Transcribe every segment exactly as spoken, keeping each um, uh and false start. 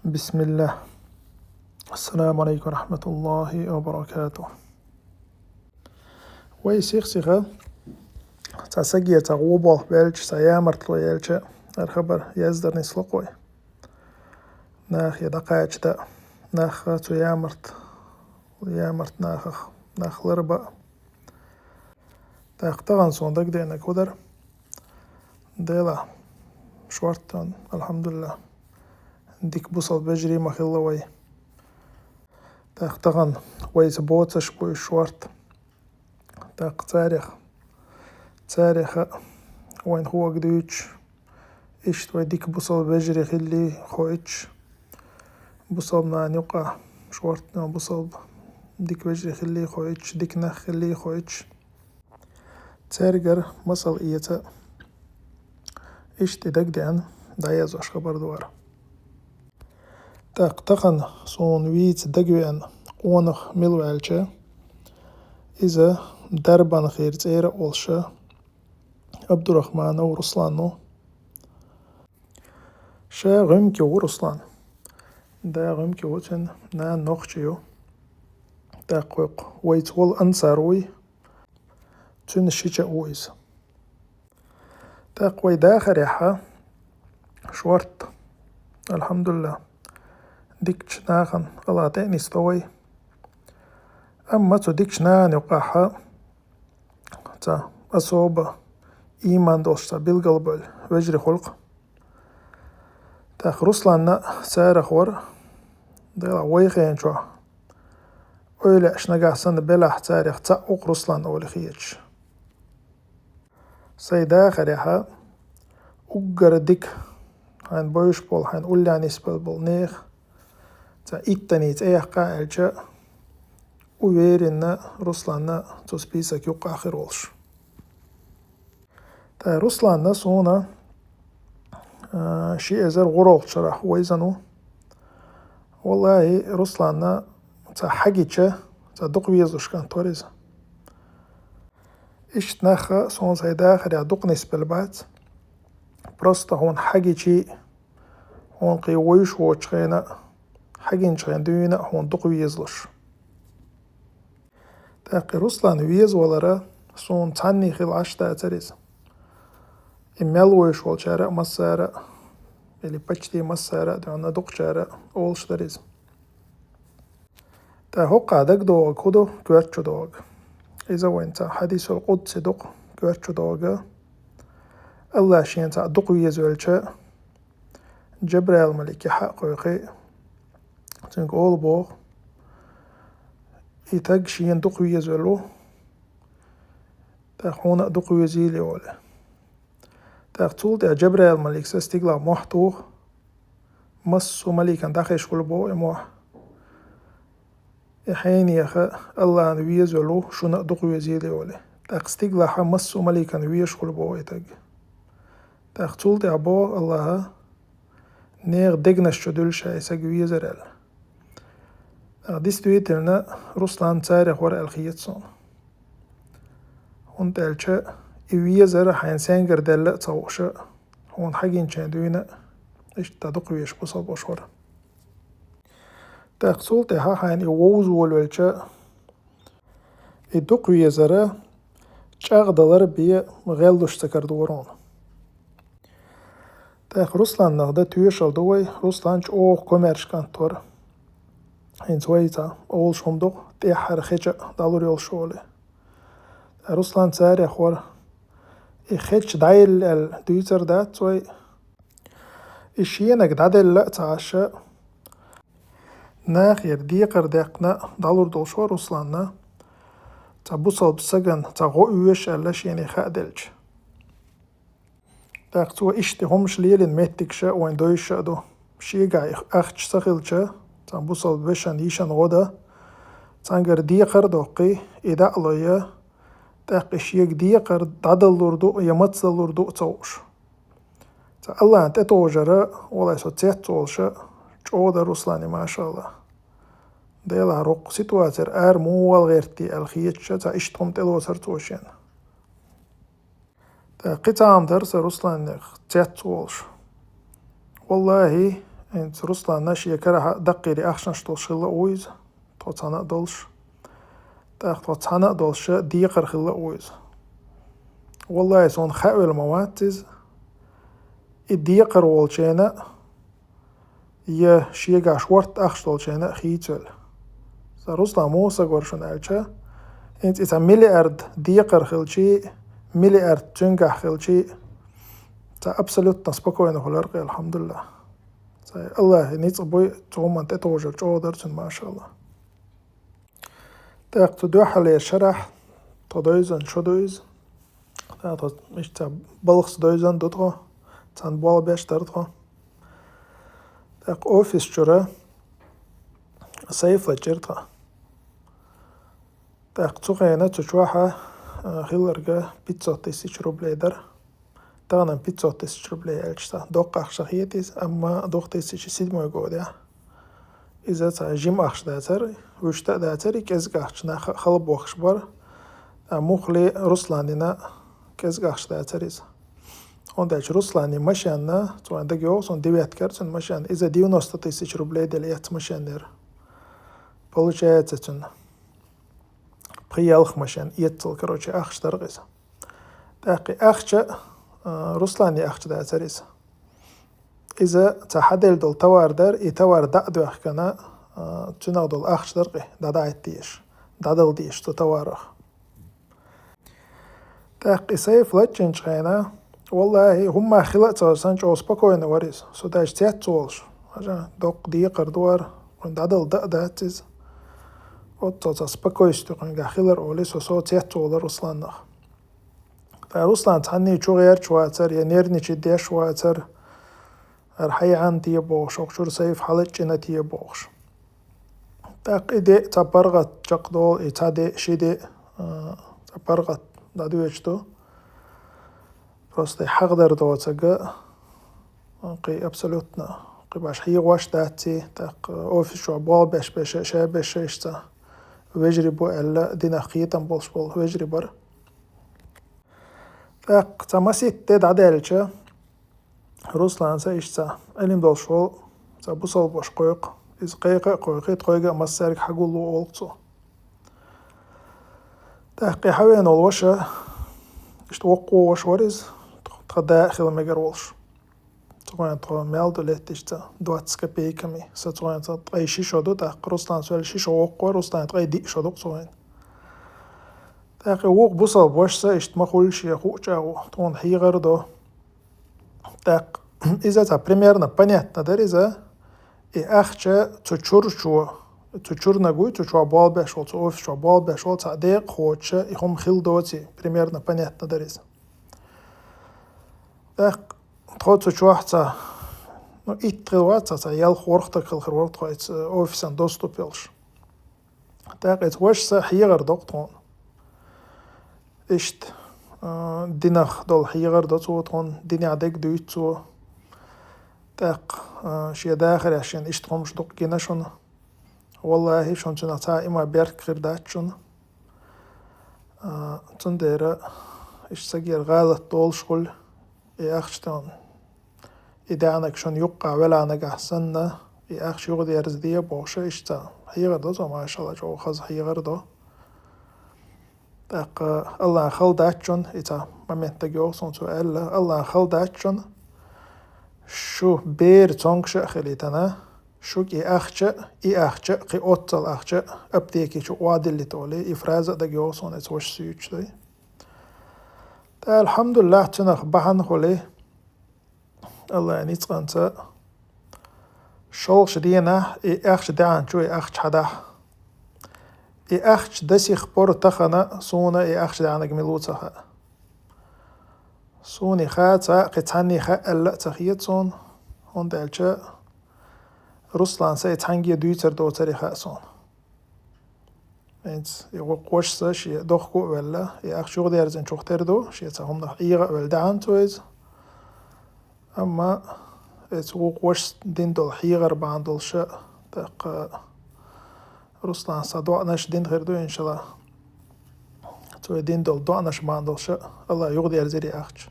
بسم الله. السلام عليكم ورحمة الله وبركاته. Вай сих-сиха цхьа саге цхьа гӀо болх баьлча, цхьа ямартло яьлча, хӀара хабар яздар нисло-кх вай. Нах я дӀакхача даа, нах цу ямарт, ямарт нахах, нах ларба. ТӀаккха тахан суна дагадеанарг хӀу дар? Делахь, шортта, алхьамдулиллахӀ, дика бусалба вежарий ма хилла вай. ТӀаккха тахан вайца боцаш бу уж шортта. ТӀаккха царех, царех а вайна хӀуъаг дуьйцуш, иштта вай дика бусалба вежарий хиллий хоуьйтуш, бусалба нана юкъахь шортта бусалба дика вежарий хиллий хоуьйтуш, дика нах хиллий хоуьйтуш, цаьргара масал эца а. Иштта и дагадеана, дӀаязъеш хабар ду хӀара. ТӀаккха тахан суна вийца дагавеана къонах мила ву аьлча, иза Дарбанхера цӀера а волуш Абдурахманов Руслан ву. Ша гӀумкий ву Руслан. Да гӀумкий ву, цуьнан нана нохчи ю. ТӀаккха вайца волу ансар вуй, цуьнан шича а ву иза. ТӀаккха вай дахарехь шортта, алхьамдулиллахӀ, дикачу нахана АллахӀ тӀе а нисдо вай. Амма цу дикачу нахана юкъахь цхьа особо ийман долуш цхьа билгал болу вежарий хуьлу-кх. ТӀаккха Русланна царах вара, делахь вай хенчохь, эвлаяаш нагахь санна белахь, царех цхьаъ ву-кх Руслан олий хеташ. Сайн дахарехь уггар дика хьайна бовзуш болу, хьайна уллехь нисбелла болу нехан цхьа иттанийн цӀе яккха аьлча, уверенно Руслан цу список юккъахь хир волуш. ТӀаккха Руслан суна, а, ши эзар вуьрхӀалгӀачу шарахь вайзина ву. ВаллахӀи, Руслан цхьа хьагича, цхьа дукха везалуш кӀант вара иза. Иштта нах суна сайн дахарехь дукха нисбелла бац. Просто хьуна хьагичий, хьуна кхин вуьйш воцучу хенахь а, хьагинчу хенахь дуьйна а хьуна дукха везалуш. ТӀаккха и Руслан везавалар суна цхьанний хилла Ӏаш дацара иза. И мел вуьйш волчара а массара а, или почти массара а, дуьхьал дукхачара а олуш дара иза. ТӀаккха хӀокхахь дагадогӀург хӀу ду, коьрта чу догӀург? Иза вайна цхьа хьадисул къудси ду-кх, коьрта чу догӀург. АллахӀа шена цхьаъ дукха везавелча, Джабраил-малик яхьа а кхойкхий, цуьнга олу боху: «И стаг шена дукха везавелла ву, тӀаккха хьуна а дукха везийла», — олий. ТӀаккха цул тӀаьхьа Джабраил-малик стигалахь мохь туху, массо а маликана дӀахезаш хуьлу боху и мохь. И хьенеха АллахӀана везавелла ву, шуна а дукха везийла, олий. ТӀаккха стигалахь массо а маликана везаш хуьлу боху и стаг. ТӀаккха цул тӀаьхьа боху АллахӀа: «Нехан дегнаш чу дуьллу ша и стаг везар», — аьлла. ТӀаккха действительно Руслан царех вара аьлла хета суна. ХӀунда аьлча и везар хьайна сенгара даьлла а ца хууш, хьуна хьагинчу хенахь дуьйна а, иштта дукха везаш бусалба вара. ТӀаккха цул тӀаьхьа хьайна и вовза волавелча, и дукха везар чӀагӀдалар бен гӀеллуш ца карадора хьуна. ТӀаккха Русланах дан тоьшалла ду вай, Руслан чӀогӀа комаьрша кӀант вара. ХӀинца вай цхьа олуш хӀума ду-кх, тӀаьххьара хеча а дӀалур йолуш олий. Руслан царех вара. И хеча дӀаелла аьлла дуьйцур дац вай. И шенага дӀаделла а ца Ӏаш, нахера декхар даьккхина дӀалур долуш вара Руслан, цхьа бусалба стагана цхьа гӀо оьшу аьлла шена хааделча. ТӀаккха цо иштта хӀумаш лелийна меттигаш вайна девзаш а ду. Шегахь ахча ца хилча, цхьана бусалба вешан, йишан гӀо дан, цуьнгара декхар а доккхий, и дӀа а лой, тӀаккха и шега декхар дӀадалур ду я мацдалур ду а ца хууш. Цхьа АллахӀана тӀетовжар, валлахӀи, со цец а волуш, чӀогӀа дара Руслана, машаАллахӀ. Делахь, хӀокху ситуацера ара муха вала гӀерти аьлла хеташ, цхьа иштта хӀума тӀелоцура цо шена. ТӀаккха кхин цхьа хӀума дара сан Русланах цец а волуш. ВаллахӀи, ХӀинца Русланна шен карахьа даккхийри ахчанаш долуш хилла а ву иза, тхо цхьаьна а долуш. ТӀаккха тхо цхьаьна а долуш декхар хилла а ву иза. Валлахьи, суна хаавелла ма вац иза. И декхар волчеран а, я шегахь шортта ахча долчеран а хийцавелла. Сан Руслан муха стаг вара шуна аьлча, хӀинца и цхьа миллиард декхар хилчий, миллиард цуьнгахь хилчий, сан абсолютно спокойно хуьлура-кх, алхьамдулиллахӀ. Сан АллахӀан ницкъ буй, цу хӀуманна тӀетовжар чӀогӀа дара цуьнан, машаАллахӀ. ТӀаккха цу дуьххьарлера шарахь тхо девзина шо ду иза. ТӀаккха тхо иштта балхаца девзина ду тхо, цхьаьна болх беш дара тхо. ТӀаккха офис чуьра сейф лачкъира тхо. ТӀаккха цу хенахь цу чохь а, а, хилларг пятьсот тысяч рублей дара. Тахана пятьсот тысяч рублей аьлча, сан доккха ахча хета иза, амма две тысячи седьмой годехь иза цхьа жима ахча дацара, вуьшта а дацара, и кӀезиг ахча, нах хала бохкуш бара. ТӀаккха муххале Русланна кӀезиг ахча дацара иза. ХӀунда аьлча Русланна машенна, цу хенахь дага йогӀу суна, девятка яра цуьнан машенна, иза девяносто тысяч рублей делла эцна машенна яра. Получается, цуьнан пхи-ялх машен эццал, короче, ахча дара-кх иза. ТӀаккха и ахча, а, Русланна ахча дацара иза. Иза цхьа хьаделла долу товар дара, и товар дӀа а доьхкина, а, цуьнах долу ахча дара-кх и, дӀадахьийта дезаш, дӀадала дезаш цу товарах. ТӀаккха и сейф лачкъинчу хенахь, валлахӀи, хӀумма хила а ца хилча санна, чӀогӀа спокойно вара иза. Со даже цец ца волуш, хьажа, доккха декхар ду хӀара, кхуьнан дӀадала дан а дац иза. Оццул цхьа спокойствие кхуьнгахь хилар олий, со, со цец ца волура Русланнах. Ткъа Руслан цхьанний чугӀерташ вацара, я нервничать деш вацара, хӀара хьайгӀан те бохуш, хӀокху чуьра сейф хьалачкъина те бохуш. ТӀаккха и де цхьа паргӀат чекхдолу, и цхьа де, ши де, а, цхьа паргӀат дӀадоьдуш ду. Просто и хьахадар доцург, а, кхин абсолютно, кхин башха хьехош дац ций, тӀаккха офис чохь болх беш берш, ша берш иштта вежарий бу аьлла, динах кхетам болуш болу вежарий бара. ТӀаккха цхьа масийтта де дӀадаьлча, Руслана иштта цхьа Ӏилма долуш волу цхьа бусалба ваша кхойкху. Иза кхайкха а кхойкхий, тхоьга а массаьрга хьагулло олу цо. ТӀаккха и хьавеана волу ваша, иштта воккхо ваша вара иза, тхан да а хила мегар волуш. Цу хенахь тхо мел ду лаьтташ цхьа двадцать копейками, сан цу хенахь цхьа ткъе ши шо ду, тӀаккха Руслан сол ши шо воккхо, Руслан ткъе диъ шо ду-кх цу хенахь. ТӀаккха и вукху бусалба вашас иштта ма хуьллу шен хуу чӀагӀо, тхуна хьехар до. ТӀаккха иза цхьа примерно понятно дара иза, и ахча цу чуьрчо, цу чуьрниг вуй, цу чохь болх беш волу, цу офис чохь болх беш волу цхьа декъа кхочуш, и хӀума хила доций, примерно понятно дара иза. ТӀаккха тхо цу чохь цхьа, ну, итт хила вац цхьа, цхьа ялх-ворхӀ стаг хила хир вара тхо, офисан доступ йолуш. ТӀаккха иза вашас хьехар до-кх тхуна. Иштта, а, динах долу хьехар до цо тхуна, динехь дерг дуьйцу цо. ТӀаккха, а, шен дахарехь шена иштта хӀумаш дукха гина шуна. ВаллахӀи, шуна цуьнах цхьа а иман беркат хир дац шуна. А, цундела иштта стагера гӀалат долуш хуьлу, и ахча тӀе и даьӀниг шуна юккъехь велахь нагахь санна, и ахча юхадерзаде бохуш, иштта хьехар до цо, машалла, чӀогӀа хаза хьехар до. ТӀаккха Аллахьан хала дац шуна, и цхьа момент дага йогӀу суна цо аьлла, Аллахьан хала дац шуна, шу бер цомгуш а хилийтина, шуьга и ахча, и ахча, кхин оццул ахча аптеки чу охьадиллийта олий, и фраза а дага йогӀу суна, и цхьа вашас юьйцуш дай. ТӀаккха, алхьамдулиллахӀ, цуьнах бахьана хуьлий, Аллахьан ницкъанца, шолгӀачу дийнахь и ахча даьӀначо и ахча хьадахь. И ахча до сих пор тахана суна и ахча даьӀниг мила ву ца хаьа. Суна и хаа ца хаьа, кхин цхьанне хаьа аьлла а ца хета суна, хӀунда аьлча Руслана и цхьаьнгге дуьйцур доцур и хаьа суна. ХӀинца и воккхачо шен дохко а ваьлла, и ахча юхадерзинчух тера ду, шен цхьа хӀуманах ӀийгӀа а ваьлла даьӀна цо иза. Амма оцу вукху вашас дина долу хьехар бахьана долуш а, тӀаккха Руслана доӀанаш дина хир ду, иншаллахӀ. Цо дина долу доӀанаш бахьана долуш а Аллахьа юхадерзира и ахча.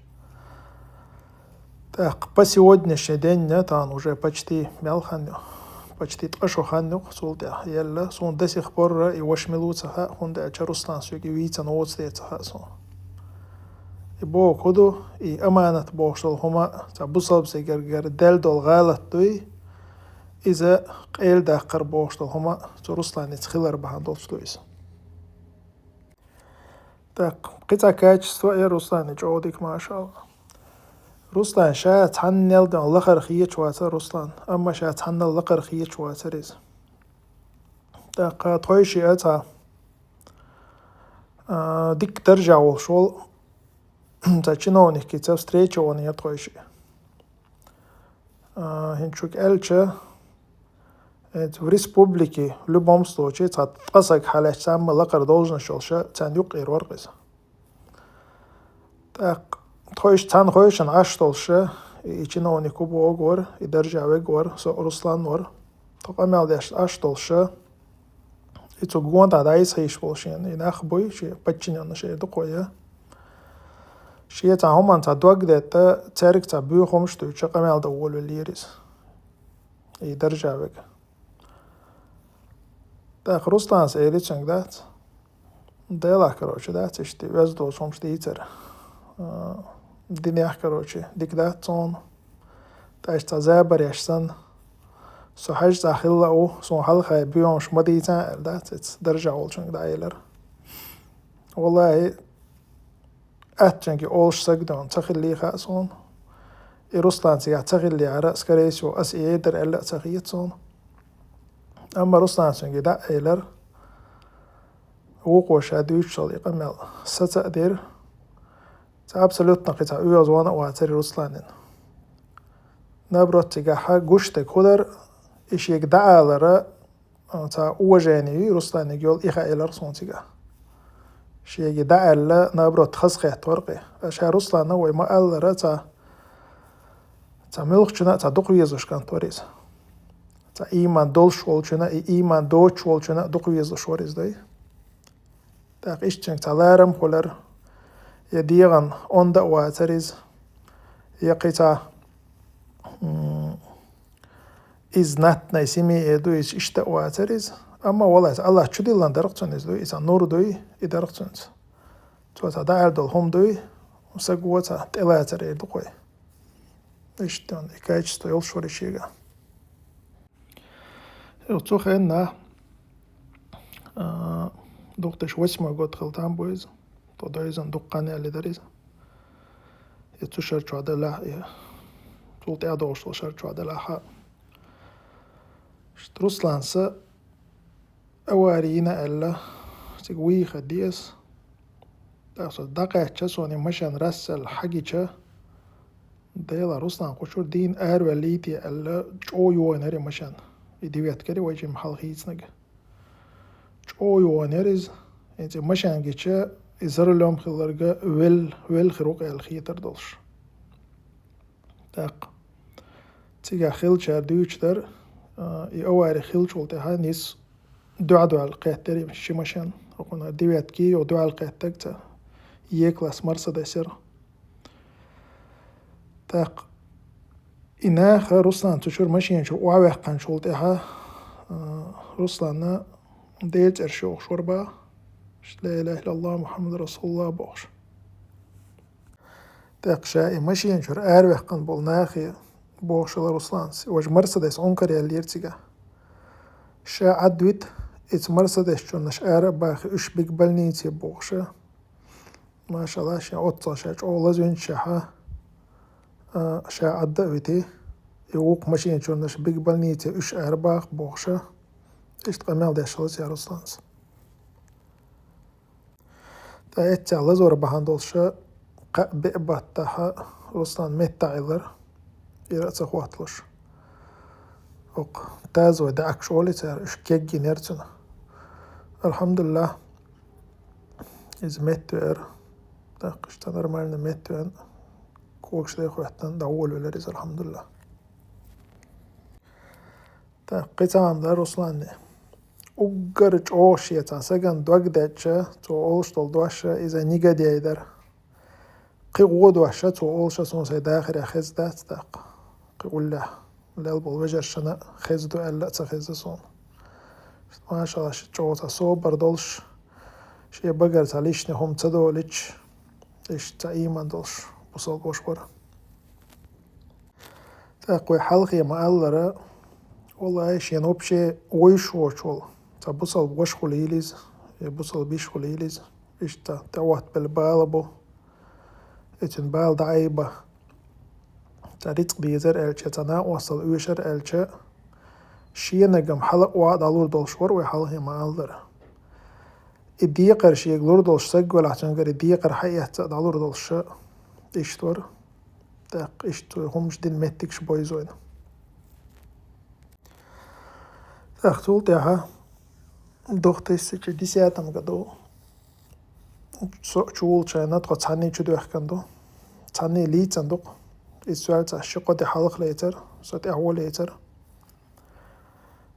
ТӀаккха по сегодняшний день, тахана уже почти мел хан ю, почти ткъа шу хан ю цул тӀехьа елла. Суна до сих пор и ваша мила ву ца хаьа, хӀунда аьлча Руслан соьга вийца воцу дела ца хаьа суна. И боху хӀун ду, и аманат бохуш долу хӀума цхьа бусалба стегара даьлла долу гӀалат дуй, иза къайла даккхар бохуш долу хӀума цу Русланица хилар бахьана долуш ду иза. ТӀаккха кхин цхьа качество а яра Русланан чӀогӀа дика, машалла. Руслан ша цхьаннел дан лахара хеташ вацара Руслан, амма ша цхьаннал лакхара хеташ вацара иза. ТӀаккха тхойшиъ а цхьа, а, дика даржехь волуш волу цхьа чиновникица встреча ванера тхойшиъ. А, хӀинца шуьга аьлча, э, в республике, в любом случае, цхьа ткъа саг хьалаьцча, цхьамма лакхара должность йолуша, царна юккъера вара иза. ТӀаккха тхойш-, цхьана хойшана Ӏаш долуша, и, и чиновник ву бохург вара, и даржехь верг вара, со Руслан вара. Тхо къамел деш Ӏаш долуша, и цу гонахь дӀа йисхьийш волу шена и нах буй, шен подчинённый шен ду кхо я. Шен цхьа хӀуманна цхьа дог детта, цаьрга цхьа боьха хӀумаш дуьйцуша къамел дан волавеллера иза. И даржехь верг. ТӀаккха Русланас элира цуьнга, дац. Делахь, короче, дац, иштта оьзда долчу хӀумаш дийцар. А, динехь, короче, дика дац суна. ТӀаккха цхьа забар еш санна, со хьаьжцӀа хилла а ву, суна хьалха боьха хӀумаш ма дийца, аьлла, дац, иза даржехь волчуьнга дӀаэлира. Валлахьи, атта цуьнга и олуш саг дона ца хиллий хаьа суна. И Руслан цигахь ца хиллехьара, скорее всего, ас и эр дара аьлла а ца хета суна. Амма Русланас цуьнга и дӀа а элира, вукхо ша дуьйцуш долу и къамел саца а дира. Цхьа абсолютно кхин цхьа оьгӀазвахна а вацара и Русланан. Наоборот, цигахь гуш дерг хӀун дара, и шега дӀаалара, а, цхьа уважение юй Русланга йолу, и хаийлира суна цигахь. Шега дӀааьлла, наоборот, хазахетта вара кхин. Ша Руслана вай ма-аллара, цхьа, цхьа муьлххачунна а цхьа дукха везаш кӀант вара иза. Цхьа ийман долуш волчунна, и ийман доцуш волчунна а дукха везаш вара иза дай. ТӀаккха иштта цуьнга цхьа ларам хуьлура, я дегӀан онда а вацара иза, я кхин цхьа, м, из знатной семьи эр ду, иза иштта а вацара иза. Амма, валлахьи, Аллахь чудиллина дара-кх цунна иза дуй, иза нур дуй, и дара-кх цуьнца. Цо цхьа дӀааьлла долу хӀума дуй, саг вон цхьа тӀелацар эр ду кхой. Иштта и качество йолуш вара и шегахь. Э, цу хенна, а, две тысячи восьмой год хила там бу иза. Тхо дойзан дуккха хан яьлла дара иза. И цу шар чохь делахь, и цул тӀаьхьа догӀуш долу шар чохь делахь а. Иштта Русланса авари йина аьлла, цига вуйха деза. ТӀаккха со дӀакхаьчча, суна и машен расселла хьагича, Дела, Руслан кху чуьра дийна араваьллий те аьлла, чӀогӀа йогӀинера и машен. И девятка яра вай жимма хьалха хийцинарг. ЧӀогӀа йогӀинера иза. ХӀинца и машен гича, и за рулём хилларг велла, велла хир ву-кх аьлла хетар долуш. ТӀаккха цигахь хиллачара дуьйцуш дара, а, и авари хиллачул тӀаьхьа нийса дуьхьал-дуьхьал кхеттера ши машен. ХӀокхунах девятки, юха дуьхьал кхеттарг цхьа Е-класс Мерседес яра. ТӀаккха и наха Руслан цу чуьра машина чуьра охьаваьккхинчул тӀаьхьа, а, Русланна Делан цӀераш йохуш вара баха, ла илаха иллаллахӀ Мухьаммад расулуллахӀ бохуш. ТӀаккха ша и машина чуьра араваьккхина болу нахе бохуш хилла Русланас, и важа Мерседес Ӏункар яьллера цигахь. Ша Ӏадвита, иза Мерседес чуьрнаш ара а баха, уьш бига больнице бохуша. Машалла, шен оццал ша чӀогӀа лазвинчехьа, а, ша Ӏадда а вити, и вукху машина чуьрнаш бига больнице уьш ара баха бохуша. Иштта къамел деш хилла цара Русланас. ТӀаккха эццехь лазор бахьана долуша кхаъ-биъ баттахьа Руслан метта Ӏиллара, ира а ца хӀотталуш. ХӀокху тазой даьӀахкаш олий цара, уьш кегйинера цуьнан. АлхьамдулиллахӀ, иза метта веара. ТӀаккха иштта нормально метта веана, когаш тӀе а хӀоьттина, дӀаволавелира иза, алхьамдулиллахӀ. ТӀаккха кхин цхьа хӀума дара Русланна. Уггар чӀогӀа шен цхьа сагана дог детташ, цо олуш долу дош, иза негодяй дара. Кхин гӀо дош ша цо олуш, суна сайн дахарехь хеза дац тӀаккха. Кхин уллехь лелла болу вежаршна хеза ду аьлла а ца хеза суна. Машалла, ши чӀогӀа цхьа собар долуш, шен багара цхьа лишний хӀума ца долуьйтуш, иштта цхьа ийман долуш бусалба ваша вара. ТӀаккха вай хьалхе ма-аллара, валлахӀи, шена вообще вуьйш воцуш волу цхьа бусалба ваша хуьлийла иза, я бусалба йиша хуьлийла иза, иштта тӀехӀоттабелла бала бу, и цуьнан бала дӀаайба. Цхьа рицкъ дезар аьлча, цхьа накъосталла оьшура аьлча, шенага-м хьала а ван а дӀалур долуш вара вай хьалхе ма-аллара. И декхар шега лур долуш саг велахь, цуьнгара и декхар хьаэцна а дӀалур долуш иштта вара. ТӀаккха иштта вай хӀумаш дина меттигаш бойза вайна. ТӀаккха цул тӀаьхьа две тысячи десятом году со чу волчу хенахь тхо цхьаьний чу доьхкина ду. Цхьаьний лийцина ду-кх. Иза соьлца ши-кхо де хьалха лецира, со тӀаьхьо лецира.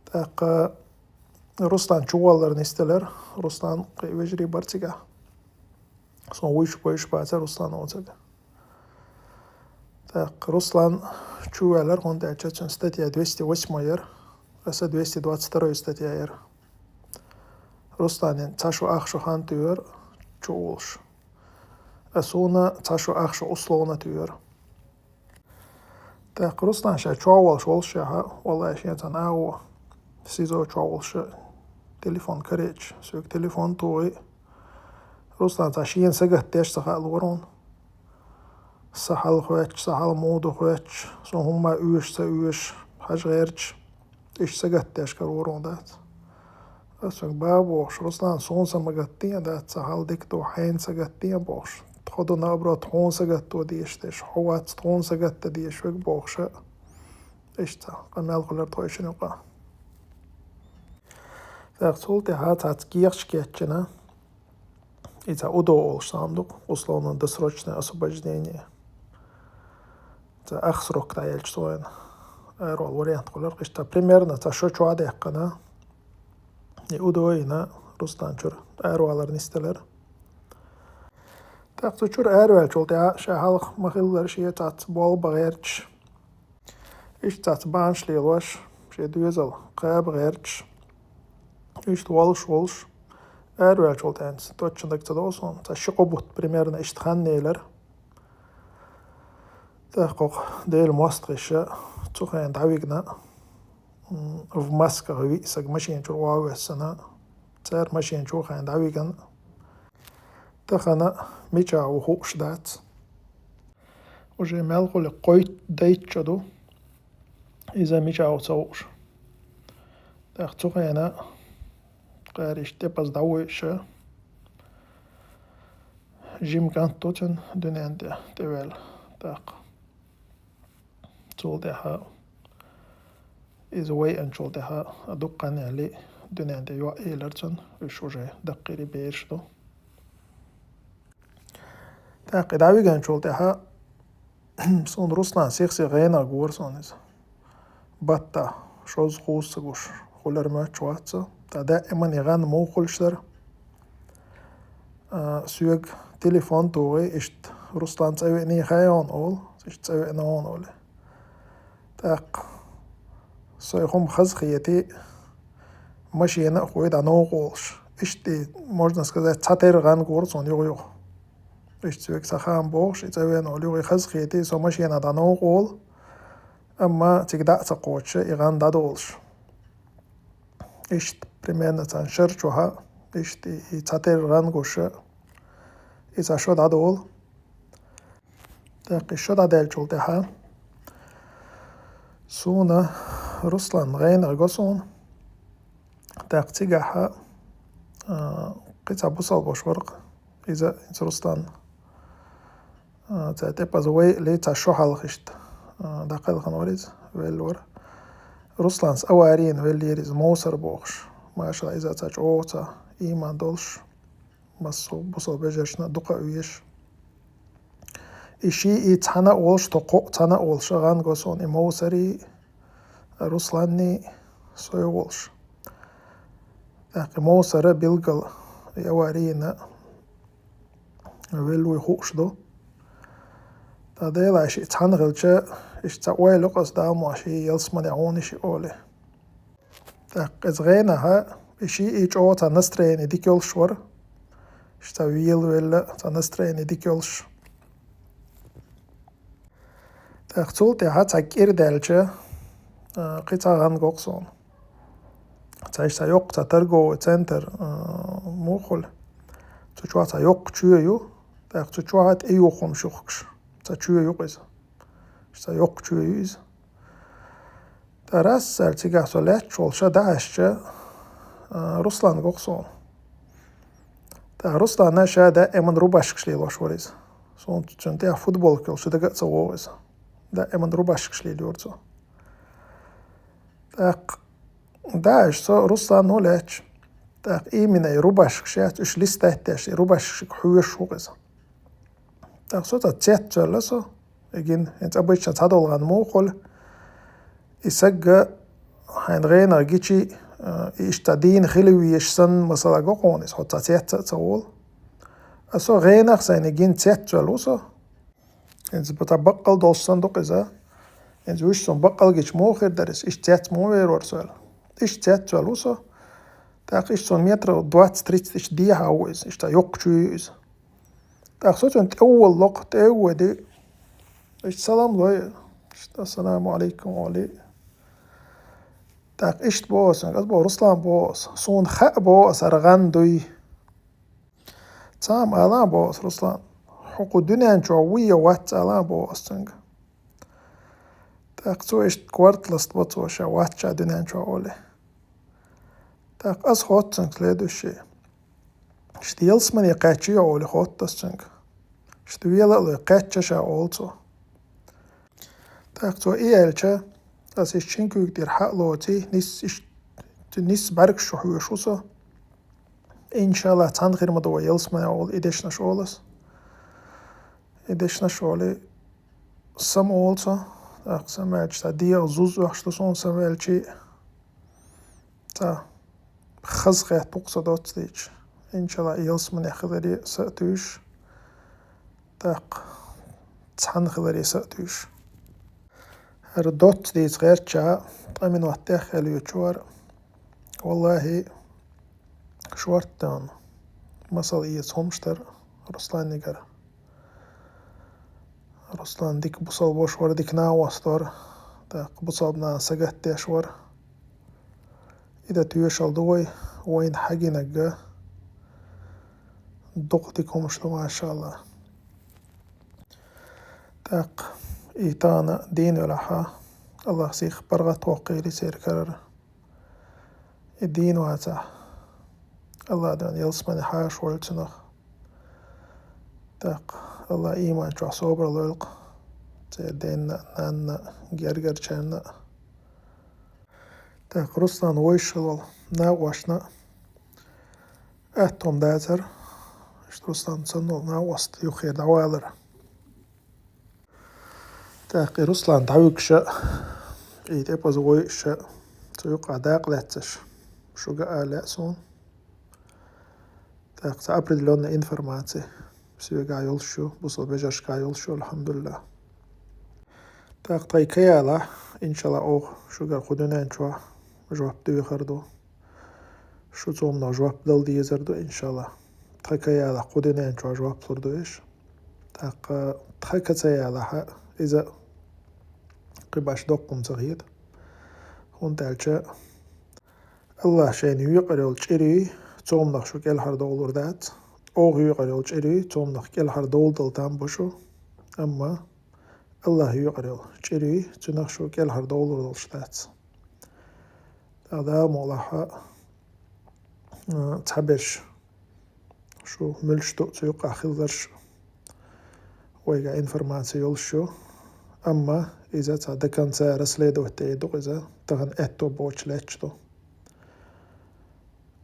ТӀаккха Руслан чуваллар нисделира. Руслан кхин вежарий бара цигахь. Суна вуьйш-вуьйш бацара Руслан оцуьнга. ТӀаккха Руслан чу ваьллара, хӀунда аьлча цуьнан статья двести восьмой яра, аса двести двадцать второй статья яра. Русланна цхьа шо ах шо хан туьйхира чу а волуш. Аса суна цхьа шо ах шо условно туьйхира. ТӀаккха Руслан ша чохь волуш волушехь, валлахӀи, шен цхьана агӀо, СИЗО чохь волуш, телефон карийча, соьга телефон тухий. Руслан цхьа шена сагатдеш ца хаалора хьуна. Сан хьал хоьттуш, сан хьал муха ду хоьттуш, суна хӀумма оьшу ца оьшу, хьажа гӀерташ, иштта сагатдеш карора хьуна дац. Аса цуьнга бохуш: «Руслан, суна са ма гатден а дац, сан хьал дика ду, хьайна са гатден а», бохуш. «Тхо ду, наоборот, хьуна сагатдо дезаш дерш, хьо вац, тхуна сагатдан дезаш верг», бохуш. Иштта къамел хуьлура тхойшинна юкъа. ТӀаккха цул тӀаьхьа цхьацца кехаташ кечйина, и цхьа УДО олуш цхьа хӀума ду-кх, условно-досрочное освобождение. Цхьа ах срок дӀаелча, со вайна аравала вариант хуьлура. Иштта примерно цхьа шо чохь а даьккхина, и УДО йина, Руслан чуьра аравалар нисделира. ТӀаккха цу чуьра араваьллачул тӀаьхьа ша хьалха ма-хиллара шен цхьацца болх бан гӀерташ, иштта цхьацца бахьанаш лелош, шен доьзал кхаба гӀерташ, иштта волуш, волуш, араваьллачул тӀаьхьа, точно дага ца догӀу суна, цхьа ши-кхо бутт примерно иштта хан елира. ТӀаккха хӀокху Делан мостагӀаша цу хенахь дӀавигна, м, в масках виъ саг машина чуьра охьавоьссина, цара машина чу хенахь дӀавигна, тахана мичахь ву хууш дац. Уже мел хуьлу кхойтта-дейтта шо ду, иза мичахь ву ца хууш. ТӀаккха цу хенахь кхара иштта тӀепаза дӀавуьйш, жима кӀант ду цуьнан дуьнен тӀе тӀеваьлла. ТӀаккха цул тӀаьхьа иза вайъанчул тӀаьхьа дуккха хан яьлла дуьнен тӀе йоӀ елира цуьнан, уьш уже даккхийра бераш ду. ТӀаккха и дӀавигначул тӀаьхьа суна Руслан сих-сиха гӀенах гора суна иза. Баттахь шозза-кхузза ца гуш, хуьлура моьттуш вац со. Ткъа даиман и гӀан муха хуьлуш дара? А, соьга телефон тухий, иштта Руслан цӀа веаний хаьий хьуна олу, иштта цӀа веана хьуна олий. ТӀаккха со и хӀума хазахетий, машена а хуий дӀа новкъа волуш. Иштта и, можно сказать, цхьатерра гӀан гора суна юха-юха. Иштта соьга сан хаам бохуш, и цӀа веана олу, юха и хазахетий, со машенахь дӀа новкъа волу, амма цига дӀа а ца кхочуш, и гӀан дӀадолуш. Иштта примерно цхьана шара чохь а, иштта и, и цхьатерра гӀан гуш, и цхьа шо дӀадолу. ТӀаккха и шо дӀадаьллачул тӀаьхьа суна Руслан гӀенах го суна. ТӀаккха цигахь, а, кхин цхьа бусалба ваша вара-кх. Иза, иза Руслан, а, цхьа тӀепаза вайъале цхьа шо хьалха иштта, а, дӀакхелхина вара иза, велла вара. Русланс аварийна веллера иза, Мовсар бохуш. Машалла, иза цхьа чӀогӀа цхьа ийман долуш, массо а бусалба вежаршна дукха а везаш. И шиъ и цхьаьна а волуш, тхо кхоъ цхьаьна а волуш, гӀан го суна и Мовсарий, Русланний, со а волуш. ТӀаккха и Мовсар билггал и аварийна велла вуй хууш ду. Делахь шиъ цхьаьна хилча, иштта цхьа ойла йокъас далмохь шиъ ялсмане хьуна шиъ олий. ТӀаккха иза гӀенахь, и шиъ и чӀогӀа цхьа настроение дика йолуш вара. Иштта велавелла, цхьа настроение дика йолуш. ТӀаккха цул тӀаьхьа цхьа кӀира даьлча, а, кхин цхьа гӀан го-кх суна. Цхьа иштта йоккха цхьа торговый центр, а, муха хуьлу. Цу чохь цхьа йоккха чоь ю, тӀаккха цу чохь тӀе юххуш юхкуш. Цхьа чоь ю-кх иза. Цхьа йоккха чоь ю иза. ТӀаккха расцара цигахь со лаьтташ волуш дӀахьаьжча, а, Руслан го-кх суна. ТӀаккха Руслана ша даиман рубашкаш лелош вара иза. Суна цуьнан тӀехь футболка йолуш дага а ца вогӀу иза. Даиман рубашкаш лелайора цо. ТӀаккха дӀахьаьжча со Руслано лаьтташ. ТӀаккха именно и рубашкаш яц, уьш листать деш, и рубашкашка хьоьжуш ву-кх иза. ТӀаккха со цхьа цецваьлла со, и гина, хӀинца обычно цхьадолу гӀан муха хуьлу, и саг хьайна гӀенах гичи, а, и иштта дийна хила везаш санна, масала, го-кх хьуна иза, хьо цхьа цец а ца волу. А со гӀенах сайна и гина цецваьлла ву со. ХӀинца цхьа баккъал долуш санна ду-кх иза. ХӀинца вуьш суна баккъал гича муха хир дара иза, иштта цец муха верора со аьлла. Иштта цецваьлла ву со. ТӀаккха иштта суна метров двадцать-тридцать иштта дехьа ву иза, иштта йоккха чоь ю иза. ТӀаккха со цунна тӀе а воллу-кх, тӀе а воьду. Иштта салам лой, иштта «Ассаламу Ӏалайкум» олий. ТӀаккха иштта боху ас, ас боху: «Руслан, — боху ас, — суна хаьа, — боху ас, — хӀара гӀан дуй». Цхьамма ала, — боху ас, — Руслан, хьо кху дуьнен чохь вуй я вац, ала, — боху ас цуьнга. ТӀаккха цо иштта корта ластабо цо, ша вац ша дуьнен чохь олий. ТӀаккха ас хотту цуьнга следующее. Иштта ялсмане кхаьчча йо олий хотту ас цуьнга. Иштта вела а лой, кхаьчча ша олу цо. ТӀаккха цо и аьлча, ас иштта шина куьйга тӀера хьа а лоций, нисса иш-, нисса бӀаьргаш чу хьоьжуш ву со. Иншалла, цхьаьна хир ма ду вай ялсмане олу и дешнаш олу ас. И дешнаш олий, сама олу со. ТӀаккха самаваьлча, цхьа дегӀан зуз оьхуш ду суна самаваьлчий. Цхьа хаза хетта ву-кх со доцца дийцча. Иншалла, ялсмане хиларе са а туьйсуш. ТӀаккха цхьаьна хиларе са а туьйсуш. ХӀара доцца дийца гӀертача, ткъа минот тӀехь хила йоьдуш вара. Валлахи, шортта тахана масал эца хӀумаш дара Русланнигара. Руслан дика бусалба ваша вара, дика накъост вара. ТӀаккха бусалба нана сагатдеш вара. И дан тоьшалла ду вай, вайна хьагинарг дукха дика хӀумаш ду, машалла. ТӀаккха и тахана дийна велахь, Аллах сих паргӀат воккхийла церан карара. И дийна вацахь, Аллах дуьйна ялсмане хьаша войла цунах. ТӀаккха Аллах ийман чохь собар лойла-кх церан денна а, нанна а, гергарчарна а. ТӀаккха Руслан вайшалла волу накъошна а аьтту хӀума дацара, иштта Руслан санна волу накъост юххера дӀавалар. ТӀаккха и Руслан дӀавуьгуша, и тӀепаза войуша, цу юкъа дакъа лаьцнарш шуьга ала лаьа суна. ТӀаккха цхьа определённая информация соьгахь йолуш ю, бусалба вежаршкахь йолуш ю, алхьамдулиллахӀ. ТӀаккха тхайн ка ялахь, иншалла, оха шуьгара кху дуьнен чохь жоп доьхур ду. Шу цомнах жоп дала дезар ду, иншалла. Тхан ка ялахь, кху дуьнен чохь жоп лур ду уьш. ТӀаккха тхан ка ца ялахь, иза кхин башха доккха хӀума ца хета. ХӀунда аьлча Аллах шайна юкъара йолу чӀирий цомнах шу кӀелхьара довлур дац. Оха юкъара йолу чӀирий цомнах кӀелхьара довла дала там бу шу. Амма Аллах юкъара йолу чӀирий цуьнах шу кӀелхьара довлур долуш дац. ТӀаккха Дала мукъалахь, а, цхьаберш шу муьлш ду цу юкъахь хилларш, вайга информация йолуш ю. Амма иза цхьа до конца расследовать дийр ду-кх иза, тахана аьтто боцуш лаьтташ ду.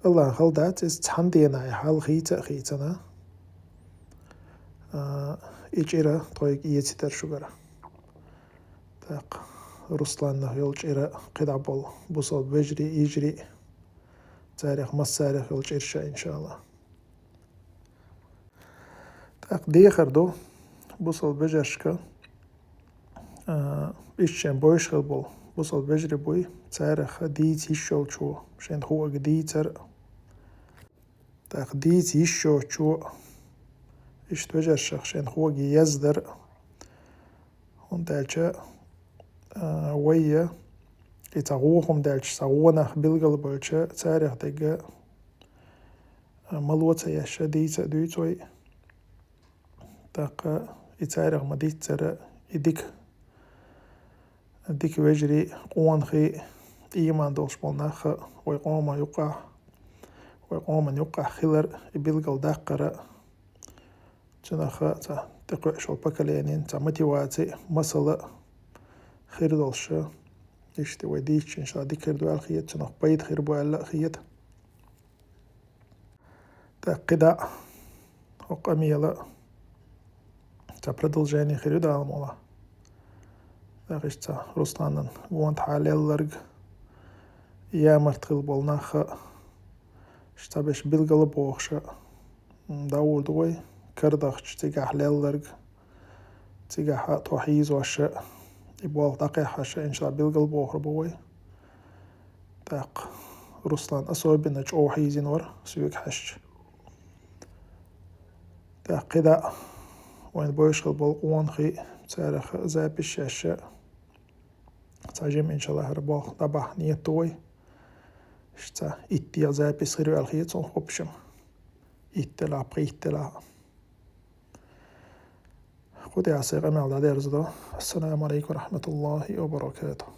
Аллахьан хала дац, иза цхьана дийнахь и хьал хийца а хийцина, а, и чӀира тхойга эцийтар шуьгара. ТӀаккха Русланнах йолу чӀира кхидӀа болу бусалба вежарий, йижарий, царех массарех йолу чӀира ша, иншалла. ТӀаккха дехар ду бусалба вежаршка, А, иштта шайн бовш хила болу бусалба вежарий буй, царах дийца йиш йолчо шайна хӀоъга дийцар. ТӀаккха дийца йиш йолчо, иштта вежаршах шайна хӀоъга яздар. ХӀунда аьлча, а, вай, и цхьа гӀо хӀума даьлча, цхьа гӀо нах билгал болча, царах дерг, а, мало ца еш, дийца а дуьйцу вай. ТӀаккха и царах ма-дийццара, и дика, дика вежарий, къонахий, ийман долуш болу нах вай къоман юккъехь, вай къоман юккъехь хилар, и билгал даккхара, цунах цхьа тӀекхуьуш йолу поколенин цхьа мотиваци, масала хир долуш, иштта вай дийцича, иншалла, дика хир ду аьлла хета, цунах пайда хир бу аьлла а хета. ТӀаккха кхидӀа а хӀокху къамела цхьа продолжение хир ю, Дала мукъ лахь. ТӀаккха иштта цхьа Русланан гонахьа лелларг, ямарт хила болу нах а, иштта цхьаберш билгал а бохуш а, м, дӀагӀур ду вай, карадахча цигахь лелларг, цигахь а тхо хьийзош а, и болх дӀакхехьаш а, иншалла, билгал бохур бу вай. ТӀаккха Руслан особенно чӀогӀа хьийзина вара соьга хьаьжча. ТӀаккха кхидӀа а вайна бовш хила болу къонахий, царах запись еш а, цхьа жима, иншалла, хӀара болх дӀабахьа нийат ду вай. Иштта итт дегӀ запись хир ю аьлла хета суна, в общем. Итт делахь, пхи итт делахь. Кху тӀехь сайн къамел дӀадерзадо. Ассаламу Ӏалайкум ва рахьматуллахӀи ва баракатухӀ.